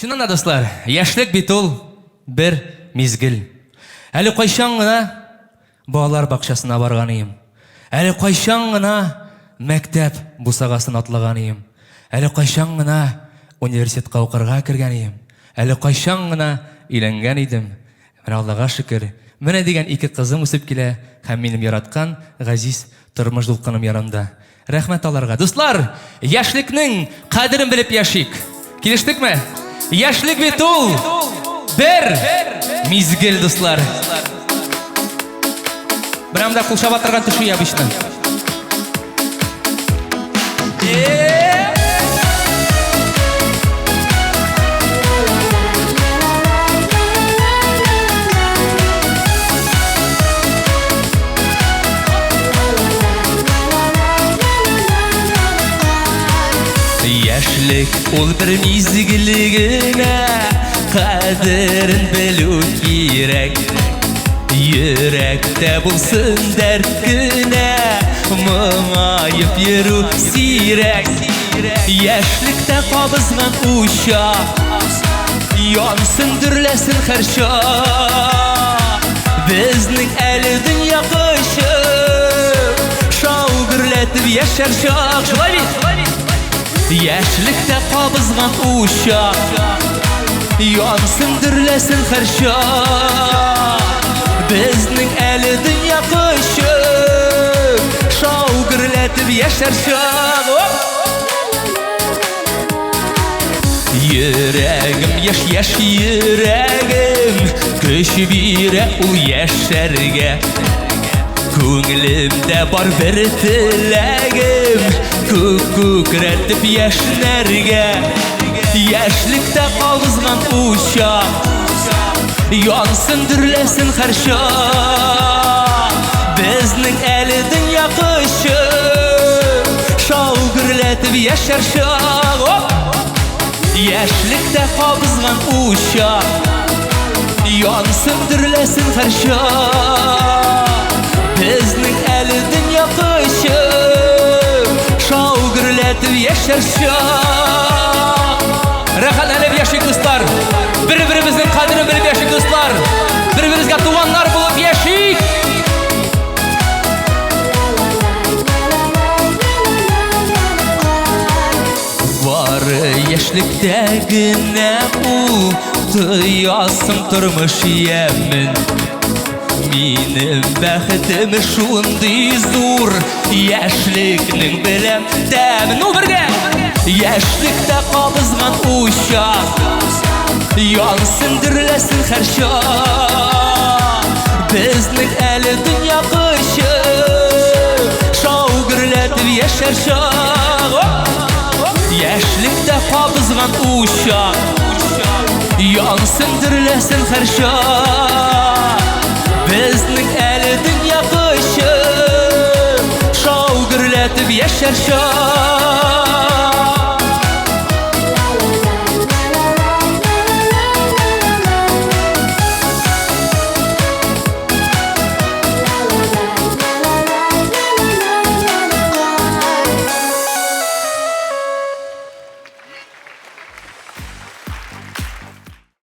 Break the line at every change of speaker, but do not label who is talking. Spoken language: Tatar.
Чыннан да, дуслар, яшьлек бит ул бер мизгел. Әле кайчан гына балалар бакчасына барган ием. Әле кайчан гына мәктәп бусагасын атлаган ием. Әле кайчан гына университетка укырга кергән ием. Әле кайчан гына өйләнгән идем. Менә Аллага шөкер, менә дигән ике кызым үсеп килә һәм минем яраткан газиз тормыш дулкыным янымда. Рәхмәт аларга. Дуслар, яшьлекнең кадерен белеп яшик. Килештекме? Яшьлек бит ул бер мизгел, дуслар. Менә монда кул чаба торган төшү обычно. Яшьлек ул бер мизгел генә, кадерен белү кирәк. Йөрәктә булсын дәрт кенә, моңаеп йөрү сирәк. Яшьлектә кабызган учак, янсын, дөрләсен һәрчак. Безнең әле дөнья кочып, шау гөрләтеп яшәр чак. Шулай бит? Яшьлектә кабызган учак, янсын, дөрләсен һәрчак. Безнең әле дөнья кочып, шау гөрләтеп яшәр чак. Оп! Йөрәгем, яшь-яшь йөрәгем, көч бирә ул яшәргә. Күңелемдә бар бер теләгем, күк күкрәтеп яшьнәргә. Яшьлектә кабызган учак, янсын, дөрләсен һәрчак. Безнең әле дөнья кочып, шау гөрләтеп яшәр чак. Оп! Яшьлектә кабызган учак, янсын, дөрләсен һәрчак. Безнең әле дөнья кочып, шау гөрләтеп яшәр чак. Рәхәтләнеп яшик, дуслар. Бер-беребезнең кадерен белеп яшик, дуслар. Бер-беребезгә туганнар булып яшик. Бары яшьлектә генә ул тоясың тормыш ямен. Минем бәхетем шундый зур, яшьлекнең беләм тәмен. Ну, бергә! Яшьлектә кабызган учак, янсын, дөрләсен һәрчак. Безнең әле дөнья кочып, шау гөрләтеп яшәр чак. Яшьлектә кабызган учак, янсын, дөрләсен һәрчак. Безнең әле дөнья кочып, шау гөрләтеп яшәр чак.